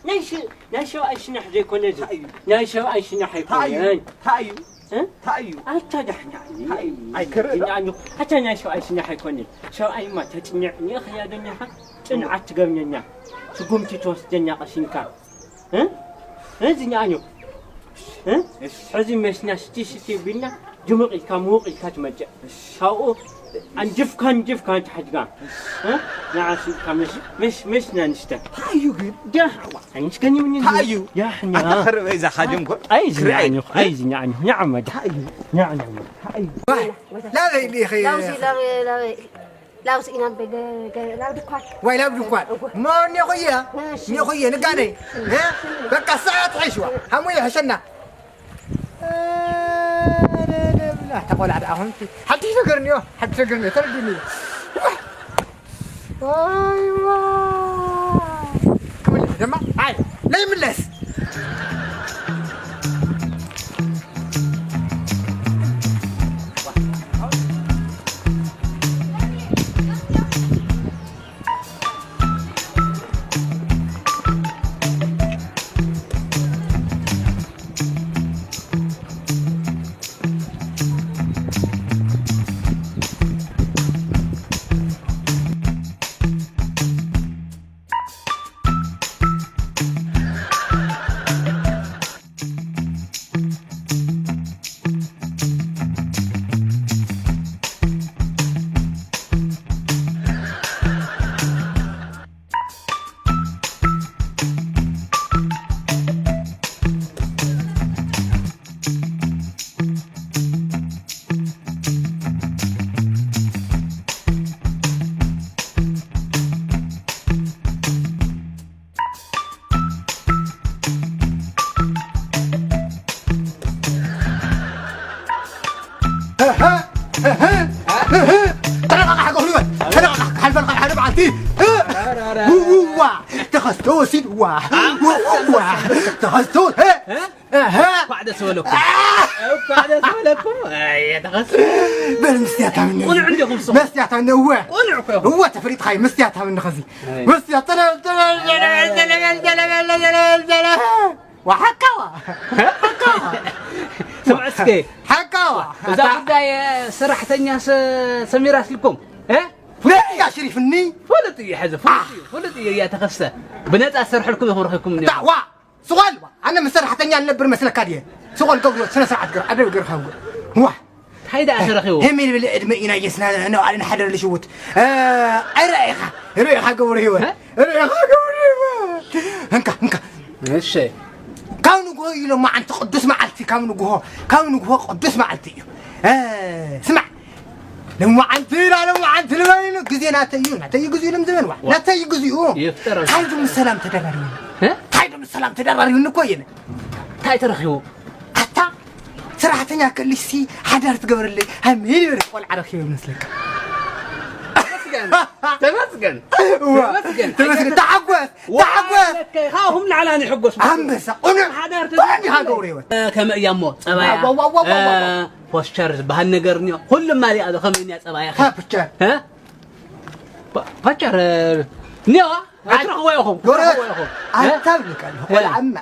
ናይ ሽ-፣ ናይ ሸውዓይ ሽናሕ ዘይኮነ እዚ። እንታይ እዩ? ናይ ሸውዓይ ሽናሕ እንታይ እዩ? ኣይኮነን። እንታይ እዩ? እ? እንታይ እዩ? ኣታ ዳሕና። እንታይ እዩ? ኣይክርእ ዶ? ዳሕና። ኣታ ናይ ሸውዓይ ሽናሕ ኣይኮነን። ሸውዓይማ ተጽንዕ፣ ንእኽያ ዶ እኒኻ? ጽንዓት ትገብነና። ስጉምቲ ትወስደና ቀሲንካ። እ? እዚ ኛኞ። እ? እሺ። ሕዚ መስና ስቲ ስቲ ቢልና ድምቕ ኢልካ ምውቕ ኢልካ ትመጽእ። እሺ። ካብኡ ኣንጅፍካ ኣንጅፍካ ትሓድጋ። እ? ንዓ ስኢልካ መሽ፣ መሽ፣ መሽ ናንስተ። እንታይ እዩ ግን? ዳሕዋ። ኣንስከኒ ምን እንታይ እዩ? ዳሕና። ኣታ ኸርበ እዛ ኻጀም ኮ? ኣይ፣ እዚ ክርኣይ። ኛኞ፣ ኣይ፣ እዚ ኛኞ። ንዓ መዳ። እንታይ እዩ? ንዓ፣ ንዓ መዳ። እንታይ እዩ? ዋይ፣ ላበይ ኢኻ? ላውዚ፣ ላበይ፣ ላበይ። ላውስ ኢና በገ-፣ ገ-፣ ላብ ድኳን። ዋይ ላብ ድኳን። እወ። እሞ እኔ ኹየ፣ እሺ። እኔ ኹየ፣ ንጋነይ። እ? በቃ ሰዓት ሒሽዋ። ሃሙ ይሕሸና። ኧረ ደብላ፣ ተቆላዕ ደኣ ኹምቲ። ሓድሽ ነገር እኒኦ፣ ሓድሽ ነገር እኒኦ፣ ተረዲኒ። ዋይ፣ ዋይ። ክምለስ ደማ፣ ኣይ፣ ለይምለስ። ተለቃቃሕ ገብርወት፣ ተለቃቃሕ ክሓልፈልካ ሓደ መዓልቲ። እ? ኧረ፣ ኧረ፣ ኧረ። ውዋ፣ ተኸስተ ወሲድዋ። ውዋ፣ ተኸስተ ወ-፣ እ? እ? እህ። እንኳዕ ደስ በለኩም። እንኳዕ ደስ በለኩም። ኣየ፣ ተኸስ-፣ በል፣ መስትያት ሃብኒ። ቁኑዕ እንዲኹም ስኹም። መስትያት ሃብኒ፣ እወ። ቁኑዕ እኮ ኢኹም። እወ፣ ተፈሊጥካ እዩ፣ መስትያት ሃብኒ ኸዚ። ኣይ። መስትያት፣ ተለበል፣ ተለበል፣ ተለበል። ዋ፣ ሓቃዋ። ሓቃዋ። ስምዕ እስከ። ሓቃዋ። እዛ ኣታ- ጉዳይ፣ እ፣ ሰራሕተኛ ሰ-፣ ሰሚራ ስልኩም፣ እ? ፍሉጥ እያ፣ ሽሪፍኒ። ፍሉጥ እዩ፣ ሕዚ ፍሉጥ እዩ፣ ፍሉጥ እዩ፣ እያ ተኸስተ። ብነፃ ዝሰርሐልኩም ኢኹም ረኺብኩም እኒኦ። ዋ። ስቆል፣ ኣነ ምስ ሰራሕተኛ ልነብር መስለካ ድየ? ስቆል ገብሩ፣ ስነ ስርዓት ግበር፣ ኣደብ ግበር ካብ ግበር። ዋ። እንታይ ደኣ ተረኺቡ? ሄሜን ብል ዕድመ ኢና የስና ነባዕልና ሓደር ልሽውት። እ፣ ኣይረኣይኻ፣ ርእኻ ገብሩ ህይወት። እ? ርእኻ ገብሩ ህይወት። እንካ፣ እንካ። እሺ። ካብ ንግሆ እዩ ሎማዓንቲ ቅዱስ መዓልቲ፣ ካብ ንግሆ፣ ካብ ንግሆ ቅዱስ መዓልቲ እዩ። እ፣ ስማዕ፣ ሎማዓንቲ ኢላ ሎማዓንቲ ልበይኑ ግዜ ናተይ እዩ፣ ናተይ እዩ ግዜኡ ኢሎም ዝበልዋ። ዋ። ናተይ እዩ ግዜኡ። ይፍጠር። እንታይ ዶ ምስ ሰላም ተደራሪቡ? እ? እንታይ ዶ ምስ ሰላም ተደራሪቡ እኮ እየን። እንታይ ተረኺቡ? ኣታ ሰራሕተኛ ከሊሲ ሓዳር ትገብረለይ፣ ሃይ ሜን ይበል ቆልዓ ረኺበ ይመስለካ። ተመስገን። ተመስገን። እዋ። ተመስገን። ተመስገን። ተሓጎስ። ተሓጎስ። ወለከ፣ ካብኹም ላዕላ ንሕጎስ። ኣንበሳ፣ ቁኑዕ፣ ሓዳር ቁኑዕ ዲኻ ተዘይኮነ። ገብረ ህይወት? እ፣ ከመይ እያ እሞ ጸባያ? ዋ፣ ዋ፣ ዋ፣ ዋ፣ ዋ፣ ዋ። እ፣ ፖስቸር ዝበሃል ነገር እኒኦ። ኩሉ ማሊኣ ዶ ከመይ እያ ጸባያ? ካ ፖስቸር? እ? ፖ-፣ ፖስቸር፣ እ፣ እኒኦ። ኣይ፣ ኣይትረኽቦ ኢኹም። ገብረ፣ ክትረኽቦ ኢኹም። እ? ኣታ ብልካ፣ እ? ቆልዓና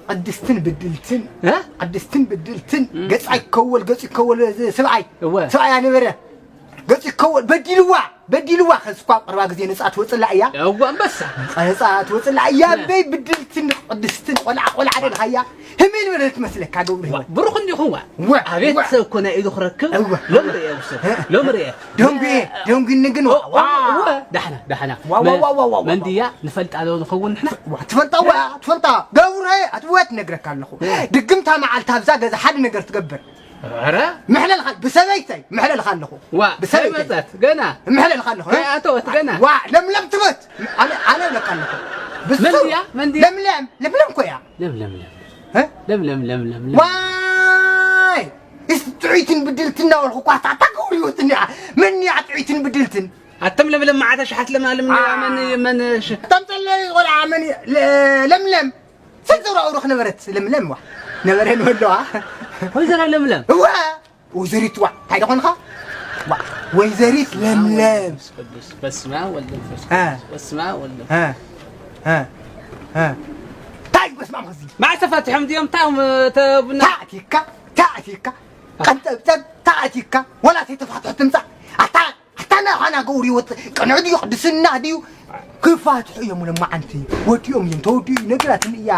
ቅድስትን ብድልትን፣ እ? ቅድስትን ብድልትን፣ እ? ገጻ ይከወል፣ ገጹ ይከወል፣ እዚ ስብኣይ፣ እወ። ስብኣይ ኣነበረ። ገጹ ይከወል፣ በዲልዋ፣ በዲልዋ፣ ከዚ እኳ ኣብ ቀረባ ግዜ ነጻ ትወጽላ እያ። እወ፣ ኣንበሳ። ነጻ፣ ነጻ ትወጽላ እያ። እ። ኣበይ ብድልትን ቅድስትን ቆልዓ፣ ቆልዓ ደልኻያ። ህሜን በለ ትመስለካ ገብሩ ዋ፣ ህይወት። ብሩኽ እንዲኹም ዋ። ወ፣ ኣቤት ወ። ሰብ እኮ ናይ ኢዱ ክረክብ። እወ። ሎም ርኤ ውስን። እ። ሎም ርኤ። ደንጉየ፣ እ። ደንጉኒ ግን ዋ፣ ዋ። እወ፣ ዳሕና፣ ዳሕና። ዋ፣ ዋ፣ መ-፣ ዋ፣ ዋ፣ ዋ፣ ዋ። መንድያ ንፈልጣ ዶ ንኸውን ንሕና? ዋ፣ ትፈልጣ ዋ፣ ትፈልጣ። ገብሩ፣ ኣትወት ነግረካ ኣለኹ። እ። ድግምታ መዓልቲ ኣብዛ ገዛ ሓደ ነገር ትገብር። ኧረ። ምሕለልካ፣ ብሰበይተይ ምሕለልካ ኣለኹ። ዋ፣ ብሰበይተይ። ከይመጸት ገና። ምሕለልካ ኣለኹ። ከይኣተወት ገና። ዋ፣ ለምለም ትበት። ኣነ፣ ኣነ እብለካ ኣለኹ። ብሱ-፣ መን ድያ? መን ድያ? ለምለም፣ ለምለም እኮ እያ። ለምለም፣ ለምለም። እ? ለምለም፣ ለምለም፣ ለምለም። ዋይ! እስቲ ጥዑይትን ብድልትን እናበልኩ እኳ ኣታ፣ ኣታ ክብሪ ይወስድኒ እያ። መን እያ ጥዑይትን ብድልትን? ኣተም ለምለም መዓት ኣሽሓት ለማልም እያ። መን፣ መን ሽ-፣ ኣተም ጸለይ ቆልዓ መን እያ? ለ-፣ ለምለም። ስንት ዘውራ ኣውርኽ ነበረት ለምለም ዋ። ነበረ ንበለዋ። ወይዘሮ ለምለም። እዋ። ወይዘሪት ዋ። እንታይ ደኾንኻ? ዋ። ወይዘሪት ለምለም። መንፈስ ቅዱስ። በስመ አብ ወወልድ ወመንፈስ እ። ቅዱስ። በስመ አብ ወወልድ እ። እ። እ። በስመ ኣብ ኸዚ። መዓስ ተፋትሖም እዚኦም? እንታይ እዮም፣ ተ-፣ ቡና? ታእቲካ፣ ታእቲካ፣ ቀንጠብጠብ፣ ታእቲካ፣ ወላ ተይተፋትሖ ትምጻእ። ኣታ፣ ኣታ ናይ ዃና ገውሪ ወጥ፣ ቅንዕ ድዩ፣ ቅድስና ድዩ? ክፋትሑ እዮም፣ ሎማዓንቲ ወዲኦም እዮም፣ ተወዲኡ እዩ፣ ነገራትን እያ።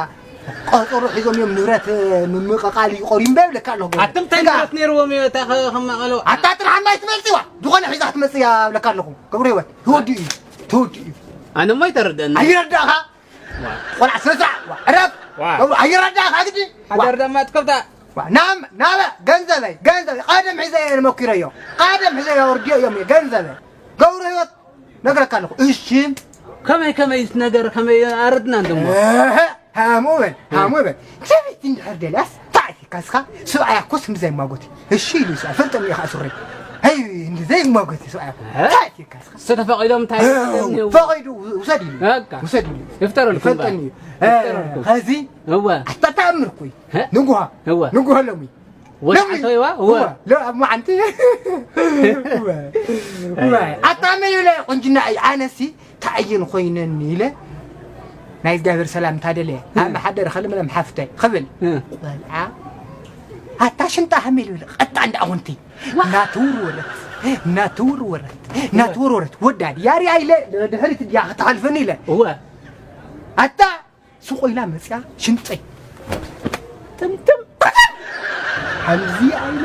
ቆጸሮ ሒዞም እዮም፣ ንብረት ምምቕቓል እዩ፣ ቆሪምባ ይብለካ ኣለኹ። ኣትም እንታይ ስጋ። ንብረት ነይርዎም እዩ፣ እታ ኸ-፣ ኸማቐሎ? ኣታ ጥራሕ ማይ ትመጽእ እዋ፣ ዝኾነ ሒዛ ክትመጽእ እያ፣ ይብለካ ኣለኹ። ገብረ ህይወት፣ ተወዲኡ እዩ፣ ተወዲኡ እዩ። ኣነ እሞ ኣይተረድአኒ። ኣይረዳእኻ? ቆልዓ ስነ ስርዓት፣ ዋ፣ ዕረፍ። ዋ። ገብሩ፣ ኣይረዳእካ ግዲ። ሓደር ደማ ትከብታ። ዋ፣ ናም-፣ ናበ፣ ገንዘበይ፣ ገንዘበይ፣ ቀደም ሒዘ እየ መኪረዮ። ቀደም ሒዘ እየ ኣውርድዮ እዮም፣ ገንዘበይ። ገብሩ ህይወት፣ ነግረካ ኣለኹ። እሺ። ከመይ፣ ከመይ ነገር፣ ከመይ ኣረድና እንደሞ? እህ፣ ሃሙ በል፣ ሃሙ በል። ሰበይቲ እንድሕር ደልያስ፣ ታዕቲ ካስኻ፣ ሰብኣያ እኮ ስም ዘይማጎት። እሺ ኢሉ ይስኣ፣ ፈልጠኒ ኢኻ ሱረይ። ኣይ፣ እንዲ ዘይማጎት ሰብኣያ እኮ። እ? ታዕቲ ካስኻ። እሱ ተፈቒዶም እንታይ እ፣ ይፈልጠኒ እዩ? ፈቒዱ ውሰድ ኢሉ። በቃ። ውሰድ ኢሉ። ይፍጠረልኩም ይፈልጠኒ በል። እዩ። እ፣ ይፍጠረልኩም። ኸዚ እወ። ኣታ ተኣምር እኮ እዩ። እ? ንጉሃ። እወ። ንጉሃ ሎሚ። ወሽዓተ ሎሚ። ይዋ? እወ። እወ። ሎ-፣ ኣብ መዓንቲ። እወ። እወ። ኣታ መን ይብለ ቁንጅና እዩ። ኣነሲ ታዕይን ኮይነኒ ኢለ ናይ እግዚኣብሔር ሰላምታ ደልየ። ኣመሓደር ኸልምለም ሓፍተይ ኽብል። እ። ቆልዓ ኣታ ሽንጣ ሃሜል ይብል ቐጣ እንዳ ኣኹንቲ። ዋ። እናተወርወረት፣ እናተወርወረት፣ እናተወርወረት። ወዳድ ያሪ ኣይለ ድሕሪት ድያ ኽትሓልፈኒ ኢለ። እወ። ኣታ ሱቕ ኢላ መጽያ ሽንጠይ። ጥምጥም። ከምዚ ኣይላ።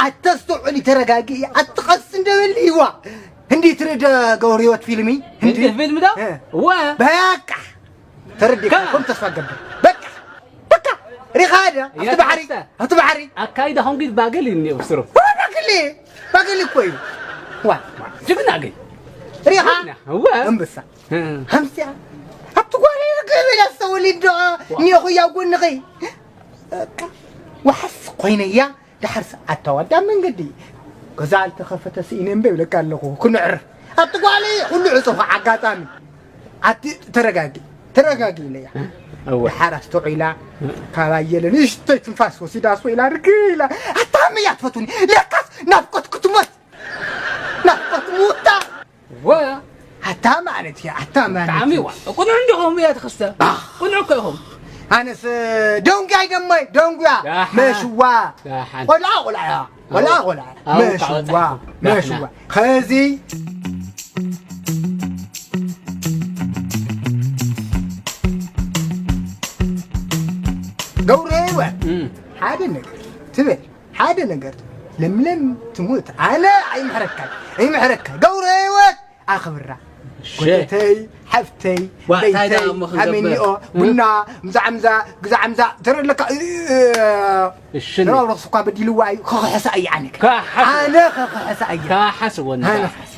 ኣተስተውዕሊ፣ ተረጋጊ። ኣትቐስ እንደበሊ ይዋ። እንዲ ትርደ ገብረ ህይወት ፊልሚ። እንዲ እንዲ ፊልም ዶ? እ። እወ። በቃ። ተረዲእካ ከ-፣ ከም ተስፋ ገብር። በቃ። በቃ። ሪኻ ደ? ኣብቲ ባሕሪ። የትሕተ። ኣብቲ ባሕሪ። ኣካይዳ ኾንጊድ ባገል እዩ እኒኦ ብስሩ። ዋ፣ ባገል። ባገል እኮ እዩ። ዋ። ጅግና ግን። ሪኻ? ጅግና። እወ። እምብሳ። እ። ሃምስያ። ኣብቲ ጓል ይርክብ ኢለ ኣስተውሊ እንዶ። ዋ። እኒኦ ኹያ ጎንኺ። በቃ። ዋሕስ ኮይነያ። ደሓር ሰዓት ተዋዳ መንገዲ ገዛ ኣልተኸፈተ ስኢነ እምበ ይብለካ ኣለኹ። ክንዕር ኣብቲ ጓሊ ኩሉ ዕጹ ኣጋጣሚ። ኣቲ ተረጋጊ፣ ተረጋጊ ኢለያ። እወ። ደሓር ኣስተውዒላ፣ ካብ ኣየለ ንእሽተይ ትንፋስ ወሲዳ ኣስተውዒላ ርግ ኢላ። ኣታ መያ ትፈትውኒ? ለካስ ናፍቆት ክትሞት። ናፍቆት ሙታ። ወ-፣ ኣታ ማለት እያ፣ ኣታ ማለት ብጣዕሚ እያ። ዋ፣ ቁኑዕ እንዲኹም እያ ትኽስተ። ባህ። ቁኑዕ እኮ ኢኹም። ኣነስ ደንጉያ ደሞይ፣ ደንጉያ። ዳሓ። መሽዋ። ዳሓን። ቆልዓ፣ ቆልዓ እያ። ቆልዓ፣ ኣው-፣ ቆልዓ። ኣው መሽዋ፣ ካወጣ። ዳሕና። መሽዋ። ኸዚ ገብረ ህይወት እም። ሓደ ነገር ትብል። ሓደ ነገር ለምለም ትሙት ኣነ ኣይምሕረካን፣ ኣይምሕረካ። ገብረ ህይወት ኣኽብራ። እሺ። ወደተይ፣ ሓፍተይ፣ ዋ፣ እንታይ በይተይ፣ ደኣ እሞ ክንገብር? ኣመኒኦ፣ እ? ቡና፣ ምዛ ዓምዛ፣ ግዛ ዓምዛ፣ ተረለካ፣ እ፣ እ፣ እሺ። ተራው ረኽሱ እኳ በዲልዋ እዩ፣ ከኽሕሳ እዩ ኣነ። ከሓስ-፣ ኣነ ከኽሕሳ እዩ። ከሓስዎ ኣነ ንዳ። ከኽሕሳ።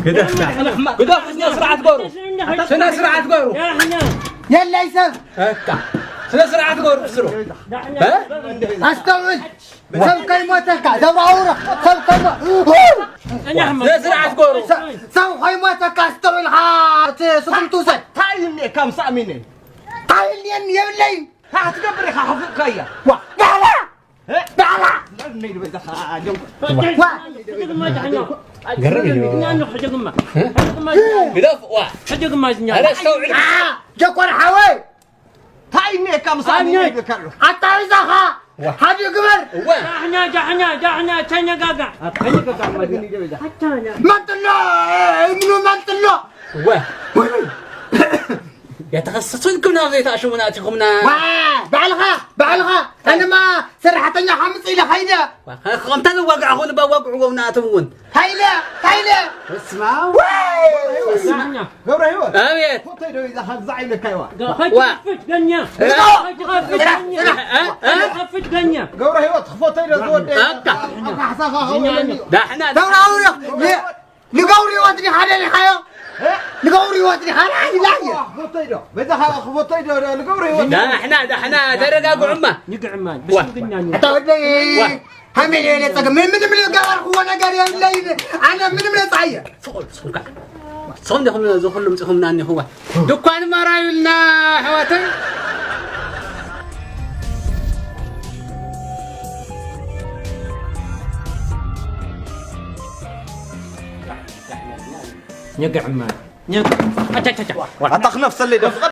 ግደፍ፣ ስነ ስርዓት ገሩ። ስነ ስርዓት ገሩ። የለይ ሰብ። በቃ። ስነ ስርዓት ገሩ፣ ስሩ። እ? ኣስተውዕል። ሰብ ከይሞተካ፣ ዘብራውረ፣ ሰብ ከይሞ-፣ ስነ ስርዓት ገሩ። ሰ-፣ ሰብ ከይሞተካ ኣስተውዕልካ፣ እቲ ስጉምቲ ውሰድ። እንታይ እዩ እኒኤካ ምስ ኣሚነ? እንታይ እኒኤኒ የብለይን። እንታይ ክትገብር ኢኻ ከፊእካያ? ዋ፣ ባዕላ! እ? ባዕላ! ዋ! ገርም እዩ። ግደፍ፣ ዋ! ሕጂ ግማ ዝኛ። ኣረ፣ ኣስተውዕል። አ፣ ጀኮር ሓወይ! እንታይ እኒኤካ ምስ ኣነ ኣነ ይብለካ ኣለኹ። ኣታ ሪዛኻ! ዋ። ሓደ ግበር! እወ። ጃሕኛ፣ ጃሕኛ፣ ጃሕኛ፣ ተነጋጋዕ። ኣታ ነጋጋዕ ማለት እዩ። መንጥሎ! እምኑ መንጥሎ! እወ። ወይ! የተኸሰሱልኩም ናብ ዘይተኣሽሙና ኣቲኹምና። ዋ፣ ባዕልኻ፣ ባዕልኻ፣ ኣነማ ሰራሕተኛ ሓምፅ ኢለ ኸይደ። ዋ፣ ከምታ ዘዋግዕኹ ንባዋግዕዎም ንኣቶም እውን። ሃይለ፣ ሃይለ። በስመ ኣብ። ወይ! ገብረ ህይወት። ኣቤት። ፎቶይ ዶ ይዛ ካብ ዛዕ ኢለካ ይዋ። ዋ። ከይትኸፍት ገኛ። እ? ከይትኸፍት ገኛ። እ? እ? ከይትኸፍት ገኛ። ገብረ ህይወት፣ ክፎቶይ ዶ ዝወደ? ኣካ። ኣብ ካሕሳኻ ኸውን። ዳሕና። ተውራውረ። ንገብሩ ህይወት ዲኻ ደሊኻዮ? ንገብሩ ህይወት ዲኻ? ላየ። ክፎቶይ ዶ? በዛ ኸ-፣ ክፎቶይ ዶ? ዶ ንገብሩ ህይወት። ዳሕና፣ ዳሕና፣ ተረጋግዑማ። ንግዕማ፣ ዋ። ብስምግኛ ንግዕማ። ኣታ ወደይ፣ ዋ። ሃሜ ለለ ጸገም፣ ምን-፣ ምንም ለጋባርክዎ ነገር የለይን። ኣነ ምንም ለጻየ። ስቕ፣ ስቕ፣ ስቕ እንዲኹም እዚ ኩሉ ምጺኹምና እኒኹዋ። ድኳን ማራዩልና ኣሕዋተይ። ንግዕማ፣ ንግዕማ። ኣቻቻቻ። ኣታ ክነፍሰለይ ደፍቐ